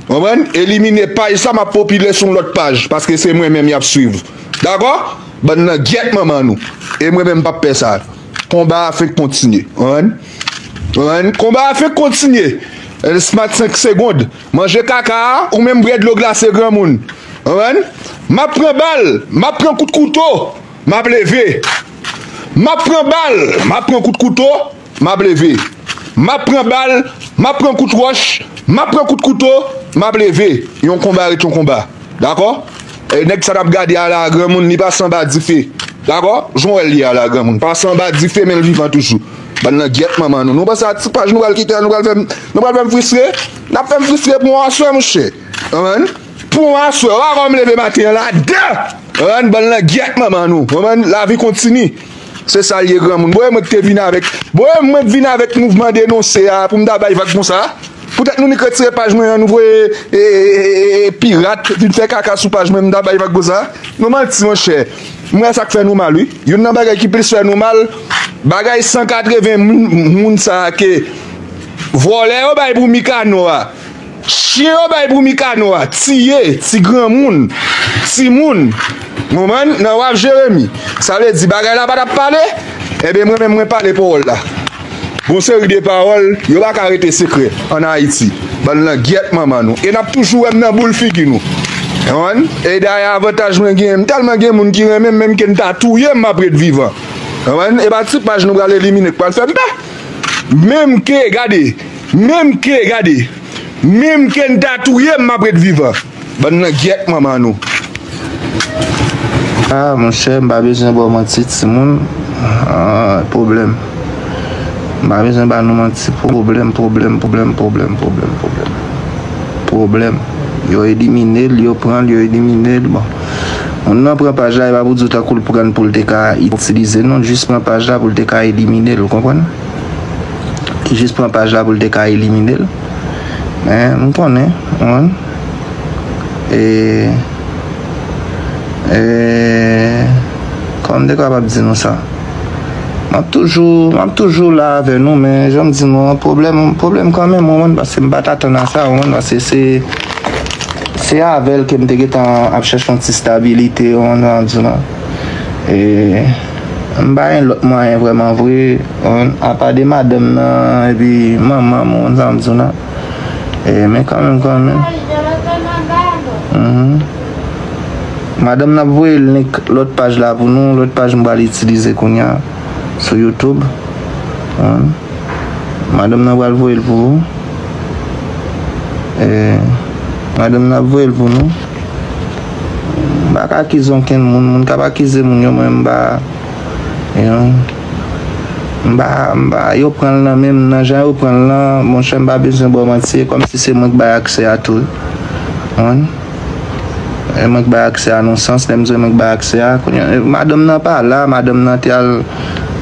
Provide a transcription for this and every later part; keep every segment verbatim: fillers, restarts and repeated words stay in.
Konprann? Elimine paj sa, m ap popile sou yon lòt paj, paske se mwen menm y ap swiv. Dakò? Bann nan gyèt manman nou. E mwen menm m p ap fè sa. Konba a fenk kontinye. Konprann? Konprann? Konba a fenk kontinye. Smart senk segonn. Manje kaka a, ou menm bwè dlo glase granmoun. Konprann? M ap pran bal, m ap pran kout kouto, m ap leve. M ap pran bal, m ap pran kout kouto, m ap leve. M ap pran bal, m ap pran kout wòch, m ap pran kout kouto, m ap leve. Yon konba ret yon konba. Dakò? E nèg sa n ap gade a la, granmoun, li pase anba dife. Dakò? Jan w wè l ye a la, granmoun. Pase anba dife, men l vivan toujou. Bann nan gyèt manman nou. Nou panse a ti paj nou pral kite a, nou pral fè m, nou pral fè m fristre? N ap fè m fristre pou yon aswè, monchè. Konprann? Pou yon aswè. Ou pa wè m leve maten an la, dan! Konprann? Bann nan gyèt manman nou. Konprann? Lavi kontinye. Se sa l ye, granmoun. Bon, e mwen ki te vin avèk, bon, e mwen k vin avèk mouvman denonse a pou m ta bay vag konsa. Poutèt nou nik retire paj mwen an, nou voye, e, e, e, e, e, pirat vin fè kaka sou paj mwen, m ta bay vag konsa. Nou manti, monchè. M wè sa k fè nou mal, wi. Youn nan bagay ki plis fè nou mal, bagay san katreven moun, moun sa a ke vòlè yo bay pou Mikano a. Chen yo bay pou Mikano a, tiye, ti granmoun, timoun, konprann, nan Waf Jeremi. Sa vle di bagay la pa t ap pale? Ebyen, mwen menm, mwen pale pawòl la. Gon seri de pawòl, yo pa ka rete sekrè ann Ayiti. Bann langyèt manman nou. E n ap toujou wè m nan boul figi nou. Konprann? E dayè avantaj mwen genyen, m tèlman gen moun ki renmen m, menm ke n ta touye m, m ap ret vivan. Konprann? E pa ti paj nou pral elimine k pral fè m pè. Menm ke, gade, menm ke, gade, menm ke n ta touye m, m ap ret vivan. Bann langyèt manman nou. Ah, monchè, m pa bezwen ba w manti, timoun. Ah, pwoblèm. M pa bezwen ba nou manti, pwoblèm, pwoblèm, pwoblèm, pwoblèm, pwoblèm, pwoblèm. Pwoblèm. Yo elimine l, yo pran l, yo elimine l, bon. Moun nan pran paj la, e pa pou di w tankou l pran l pou l te ka itilize, non, jis pran paj la pou l te ka elimine l, ou konprann? Jis pran paj la pou l te ka elimine l. Men, m konnen, ou konprann? E, e, kòman m te kapab di nou sa? M ap toujou, m ap toujou la avè nou, men jan m di nou an, pwoblèm, pwoblèm kanmenm, ou konprann, paske m pa t atann a sa, ou konprann, paske se, se avè l ke m te gentan ap chèche yon ti stabilite, ou konprann sa m di w la. E, m pa gen lòt mwayen vrèman vre, ou konprann, apa de madanm nan, epi manman m, ou konprann sa m di w la. E, men kanmenm, kanmenm. Mhm. Madanm nan ap voye link lòt paj la pou nou, lòt paj m pral itilize kounye a sou YouTube. Hein? Madanm nan pral voye l pou ou. E, madanm nan ap voye l pou nou. M pa ka akize okenn moun, moun k ap akize moun yo, mwen m pa, you know, m pa, m pa, yo pran l nan men m, nan jan yo pran l lan, monchè, m pa bezwen ba w manti, e kòmsi se mwen k bay aksè a tou. Ou konprann? E mwen k bay aksè a nan sans, lè m di w e mwen k bay aksè a, kounye a, e, madanm nan pa la, madanm nan te al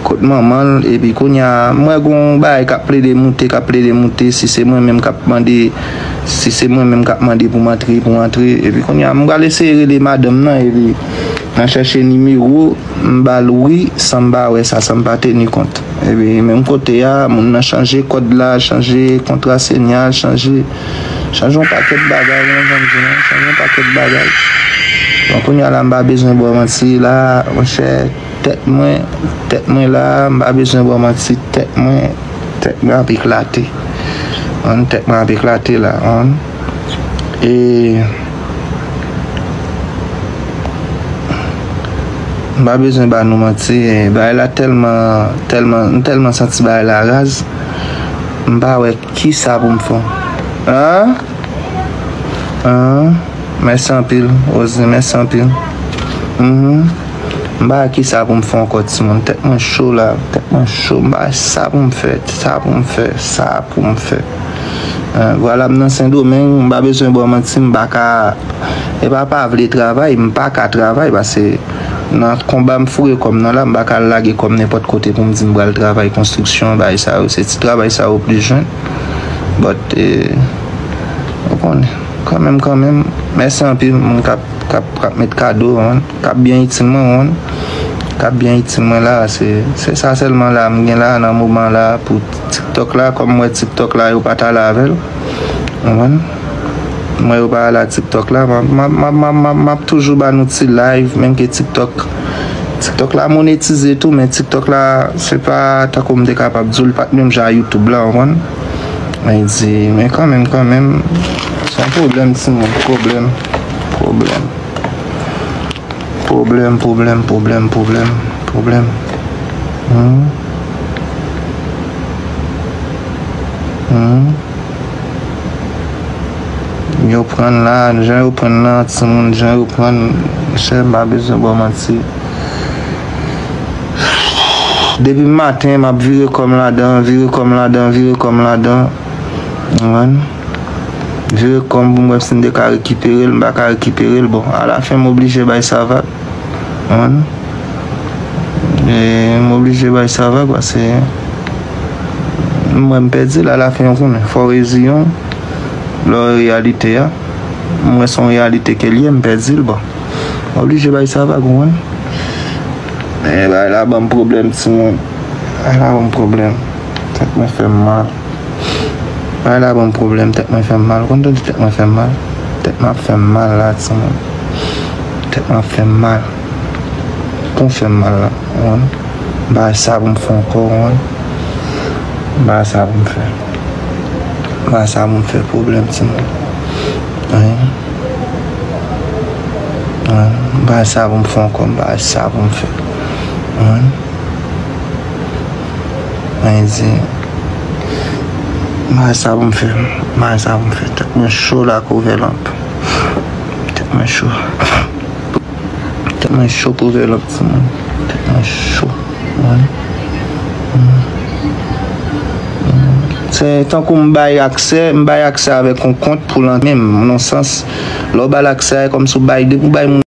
kot manman l, epi kounye a, m wè gon bagay k ap plede moute, k ap plede moute, si se mwen menm k ap mande, si se mwen menm k ap mande pou m antre, pou m antre, epi kounye a, m pral eseye rele madanm nan, epi nan chèche nimewo, m ba l wi, san m pa wè sa, san m pa teni kont. Epi menm kote a, moun nan chanje kòd la, chanje kontra senyal, chanje, chanje yon pakèt bagay, ou konprann sa m di w lan, chanje yon pakèt bagay. Bon, kounye a la, m pa bezwen ba w manti la, monchè, tèt mwen, tèt mwen la, m pa bezwen ba w manti, tèt mwen, tèt mwen ap eklate. An, tèt mwen ap eklate la, an. E m pa bezwen ba nou manti, e, bagay la tèlman, tèlman, m tèlman santi bagay la raz, m pa wè kisa pou m fè. An? An? Mèsi anpil, Rosie, mèsi anpil. Mhm. M pa wè kisa pou m fè ankò, timoun. Tèt mwen cho la, tèt mwen cho. M pa wè sa pou m fè, sa pou m fè, sa pou m fè. Eh, vwala, m nan Sendomeng, m pa bezwen ba w manti, m pa ka, e pa pa vle travay, m pa ka travay, paske nan konba m foure kò m nan la, m pa ka al lage kò m nenpòt kote pou m di m pral travay konstriksyon, bagay sa yo, se ti travay sa yo plis jwenn. But, eh, ou konnen, kanmenm, kanmenm, mèsi anpil, moun k ap, k ap, k ap met kado, hein, k ap byen itil mwen, hein, k ap byen itil mwen la, se, se sa sèlman la m gen la, nan moman la, pou TikTok la, kòm m wè TikTok la, yo pa t ale avè l, ou konprann? Mwen yo pa la TikTok la, m ap, m ap, m ap, m ap, m ap, m ap toujou ba nou ti live, menm ke TikTok, TikTok la monetize tou, men TikTok la, se pa tankou m te kapab di w, li pa t menm jan a YouTube la, w konprann? Men di, men kanmenm, kanmenm, se yon pwoblèm, timoun, pwoblèm, pwoblèm. Pwoblèm, pwoblèm, pwoblèm, pwoblèm, pwoblèm. Hmm. Hmm. Yo pran la, jan yo pran la, timoun, jan yo pran, monchè, m pa bezwen ba w manti. Depi maten, m ap vire kò m ladan, vire kò m ladan, vire kò m ladan. Ou konprann? Vire kò m pou m wè si m te ka rekipere l, m pa ka rekipere l. Bon, alafen, m oblije bay sa vag. Ou konprann? E, m oblije bay sa vag, paske m wè m pèdi l, alafen, ou konnen. Fò w reziyen w, lè w wè reyalite a. M wè se yon reyalite ke l ye, m pèdi l, bon. M oblije bay sa vag, ou konprann? Men, bagay la ban m pwoblèm, timoun. Bagay la ban m pwoblèm. Tèt mwen fè m mal. Bagay la ban m pwoblèm, tèt mwen fè m mal. Ou konn tande tèt mwen fè m mal? Tèt mwen ap fè m mal la, timoun. Tèt mwen ap fè m mal. Pou fè m mal la, ou konprann? M pa wè sa pou m fè ankò, ou konprann? M pa wè sa pou m fè. M pa wè sa pou m fè, pwoblèm, timoun. Wi. Wi. M pa wè sa pou m fè ankò, m pa wè sa pou m fè. Wi. Mwen di, mwen sa pou m fè, mwen sa pou m fè. Tèt mwen cho la, kouvè lanp. Tèt mwen cho. Tèt mwen cho, kouvè lanp, timoun. Tèt mwen cho. Mwen. Se tankou m bay aksè, m bay aksè avèk yon kont pou lan menm, nan sans, lè w ba l aksè, kòmsi w bay, depi w bay moun